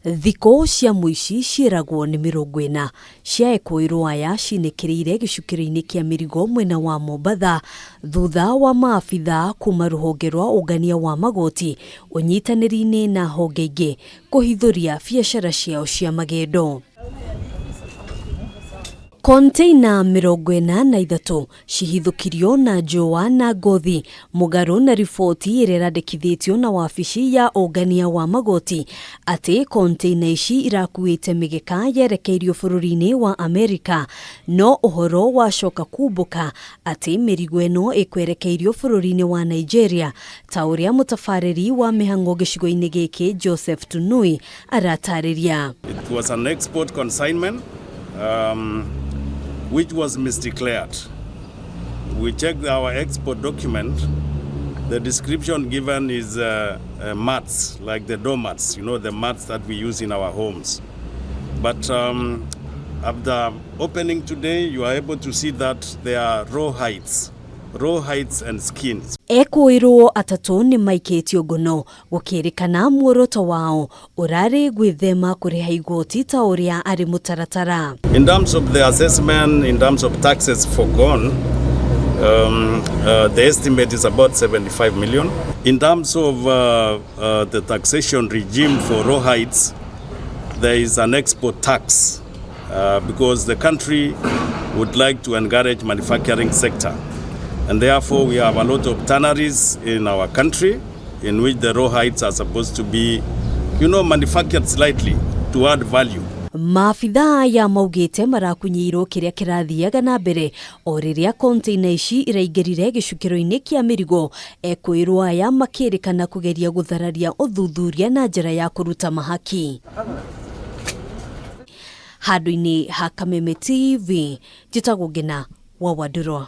Thikũ cia mũici ciĩragwo nĩ 40 cia ekũĩrwo aya cinĩkĩrĩire gĩcukĩro-inĩ kĩa mĩrigo mwena wa Mombatha thutha wa maabitha kuma rũhonge rwa ũngania wa magoti ũnyitanĩri-inĩ na honge ingĩ kũhithũria biacara ciao cia magendo. Konteina 43 cihithũkirio na njũa na ngothi mũgarũ na riboti ĩrĩa ĩrandĩkithĩtio na wabici ya ũngania wa magoti atĩ konteina ici irakuĩte mĩgeka yerekeirio bũrũri-inĩ wa Amerika, no ũhoro wacoka kumbũka atĩ mĩrigo ĩno ĩkwerekeirio bũrũri-inĩ wa Nigeria, ta ũrĩa mũtabarĩri wa mĩhang'o gĩcigo-inĩ gĩkĩ Joseph Tunui aratarĩria. It was an export consignment which was misdeclared. We checked our export document. The description given is mats, like the doormats, the mats that we use in our homes. But after opening today, you are able to see that they are raw hides, raw hides and skins. Ekũĩrwo atatũ nĩ maikĩtio ngono gũkĩrĩkana muoroto wao ũrarĩ gwĩthema kũrĩha igoti ta ũrĩa arĩ mũtaratara. In terms of the assessment, in terms of taxes forgone, the estimate is about 75 million. In terms of the taxation regime for raw hides, there is an export tax because the country would like to encourage manufacturing sector. And therefore we have a lot of tanneries in our country in which the raw hides are supposed to be manufactured slightly to add value. Maabithaa aya maugĩte marakunyĩirwo kĩrĩa kĩrathiaga na mbere o rĩrĩa konteina ici iraingĩrire gĩcukĩro-inĩ kĩa mĩrigo, ekũĩrwo aya makĩrĩkana kũgeria gũthararia ũthuthuria na njĩra ya kũruta mahaki. Handũ-inĩ ha Kameme TV, njĩtagwo Ngina wa Wandũrwa.